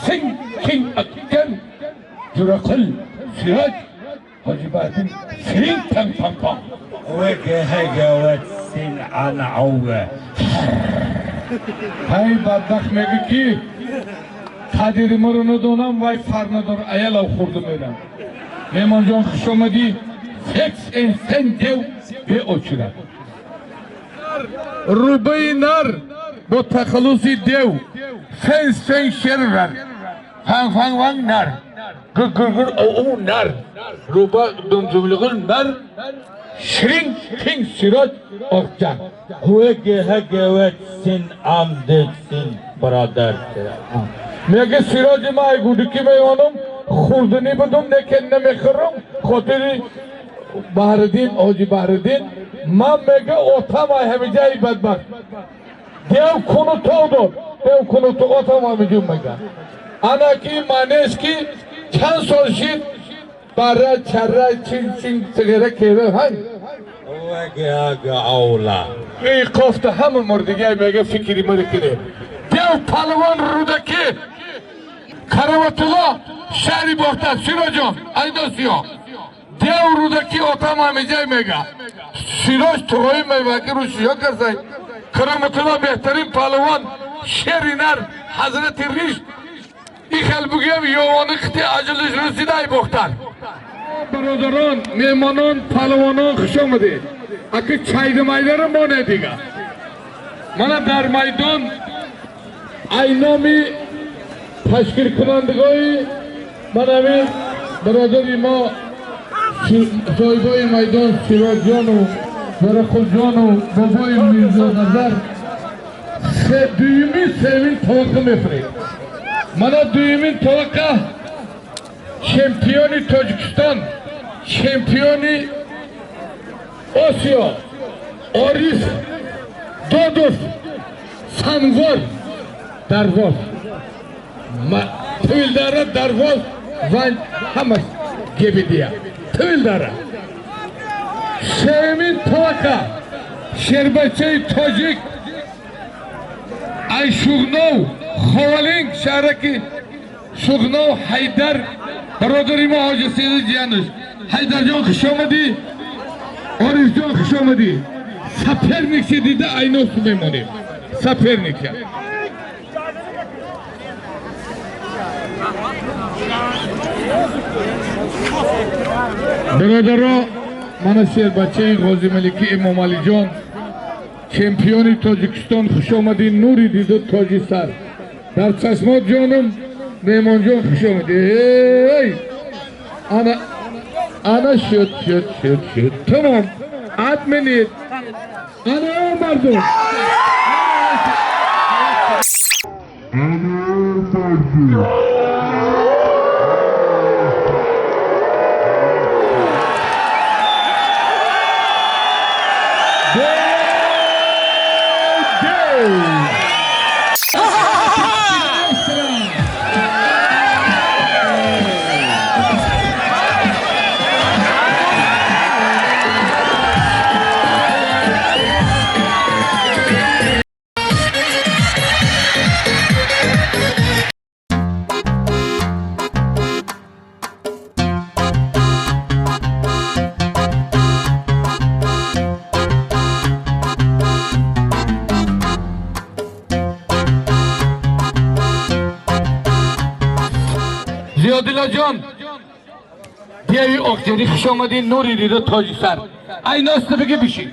Синг Кинг Аккен Ҷурақул Сироҷ Ҳоҷи Баҳриддин Сирин Танг Панг Панг. Ҳай бадбахт мегӯ ки қадири маро надонам, вай фар надор, аялав хӯрда мерам. Меҳмонҷон, хуш омадӣ. Секс эн сен дев беочирад. Рубаи нар бо тахаллуси дев фен фен шервар фанг фанг ванг нар гур гур гур оу нар руба думзумлигул нар ширин кинг Сироҷ Оқҷан. Мега Сироҷи ма ай гудуки меёнам, хурдунӣ будум, лекин намехӯрам, хотири Баҳриддин, Ҳоҷи Баҳриддин. Ман мега отам ай ҳамиҷаи бадбахт дев куну тов дод, дев куну то отам ҳамиҷу мега. Ана ки маънест ки чанд сол шид бара чара чин чин сиғира кера ҳай эй кофта ҳама мурдигай мега фикри маро кире. Дев палвон Рӯдакӣ Кароматулло шаҳри Бохтар. Сироҷон, айдосиё дев Рӯдакӣ отам ҳамиҷай мега. Сироҷ туғои меваки рӯшиё карсай. Кароматулло беҳтарин палвон шери нар ҳазрати ришт ихел бугӯям ёвони қити аҷалиш расида ай Бохтар. Бародарон, меҳмонон, палвонон, хуш омадед. Аки чайда майдара моне дига. Мана дар майдон ай номи ташкилкунандагои манами бародари мо, соҳибои майдон Сироҷону Зарақулҷону бобои Мирзоназар дуюмин севин таваққа мефуред. Мана дуюмин таваққа чемпиони Тоҷикистон, чемпиони Осиё Ориф Додов Сангвор Дарвоз, Тувилдара, Дарвоз, Ванҷ, ҳамаш гебидия Тувилдара. Сеюмин таваққа шербачаи тоҷик ай Шуғнов, Ховалинг, шаҳраки Шуғнов Ҳайдар, бародари мо Ҳоҷи Сиди ҷиянуш. Ҳайдарҷон, хуш омадӣ. Орифҷон, хуш омадӣ. Соперникша дида айносу мемонем соперникша. Бародаро, мана шербачаи Ғозималикӣ Эмомалиҷон, чемпиони Тоҷикистон, хуш омадӣ, нури диду тоҷи сар дар чашмот ҷонум. Меҳмонҷон, хуш омадӣ. Эй, ана ана шуд, шуд, шуд, шуд, тамом, отменить. Ана мардум. Зиёдиллоҷон, деви Оқҷарӣ, хуш омадӣ, нури дида тоҷи сар айноста биги бишин.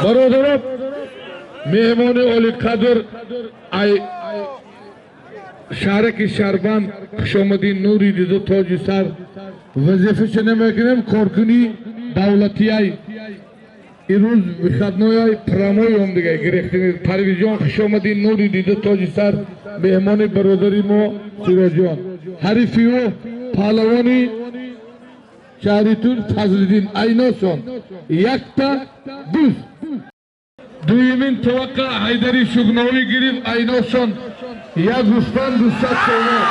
Бародаро, меҳмони олиқадр ай шаҳраки Шарбанд, хушомадӣ, нури диду тоҷи сар. Вазифаша намекунем, коркунӣ давлатияй ирӯз выходной, прямой омдига гирехтини. Парвизҷон, хушомадӣ, нури диду тоҷи сар. Меҳмони бародари мо Сироҷон, ҳарифи ӯ паҳлавони шаҳри Тур Фазлиддин айносон якта дуз. Дуюмин таваққа Ҳайдари Шуғновӣ гирифт, айносон як гӯспанд 200 сомон.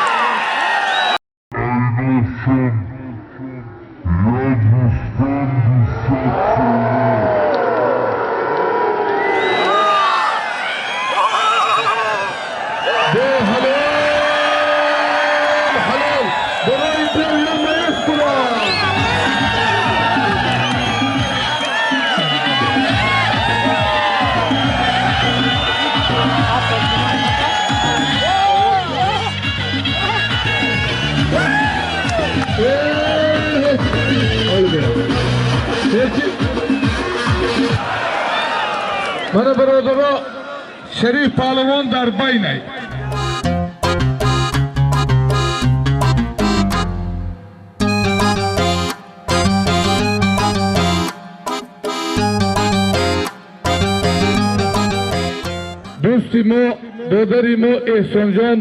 Mana birodaro Sharif Palvon дар байнай. Дӯсти мо, додари мо Эҳсонҷон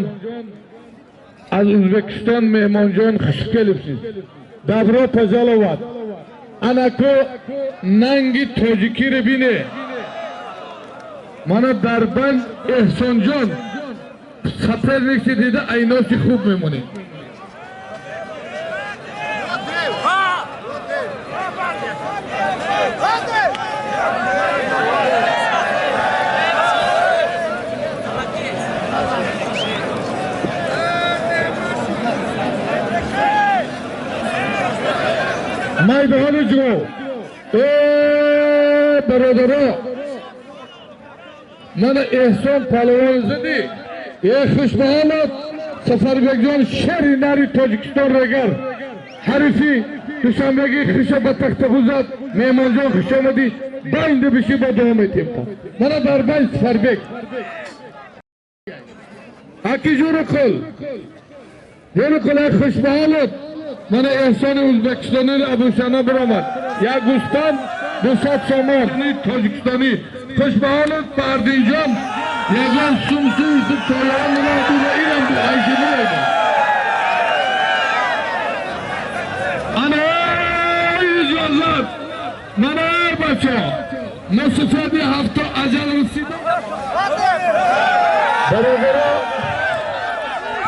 аз Ӯзбекистон меҳмонҷон хуш келибсиз. Добро пожаловать. Анако нанги тоҷикиро бине. Мана дар банд Эҳсонҷон соперникси дида айноси хуб мемонед. Майдони ҷо бародаро, мана Эҳсон палвон задӣ. Хушбаҳолат Сафарбекҷон шери нари Тоҷикистон регар ҳарифи душанбегӣ хиша ба тахтабу зад. Меҳмонҷон хуш омадӣ. Байнда биши ба давом етем. Мана дар байн Сафарбек аки ҷӯрақул ҷӯрақул. Хушбаҳолат мана Эҳсони Ӯзбекистонӣ Абушана биромад. Як гӯспанд 200 сомон тоҷикистонӣ. Хушбаҳолат Фардинҷон ягон сумсу тоян инам айши мурайда. Ана ижозат мана бача масофаи ҳафто аҷал расида. Бародаро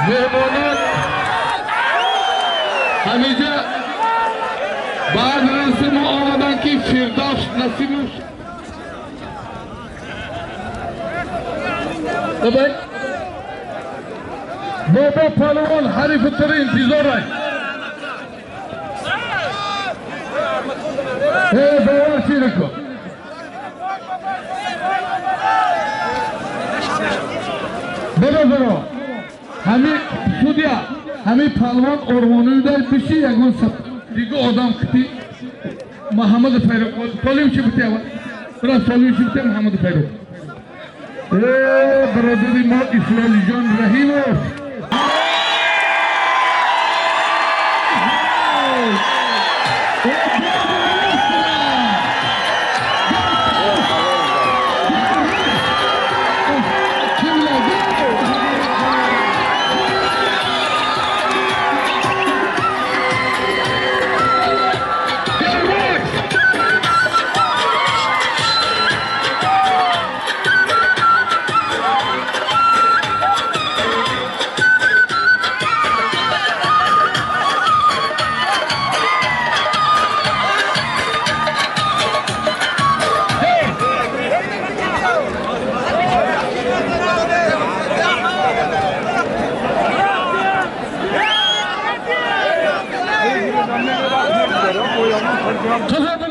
меҳмонон ҳамиҷа баъд расимо омадан ки Фирдавс Насимов бобо палвон ҳарифи туро интизор ай. Бовар чирико бародаро ҳами судья ҳами палвон орвонудар биши ягон дига одам қити Муҳаммади Файруқ солим чи битява бира солим чи битя Муҳаммади Файруқ. Бародари мо Исроилҷон Раҳимов Kazandı.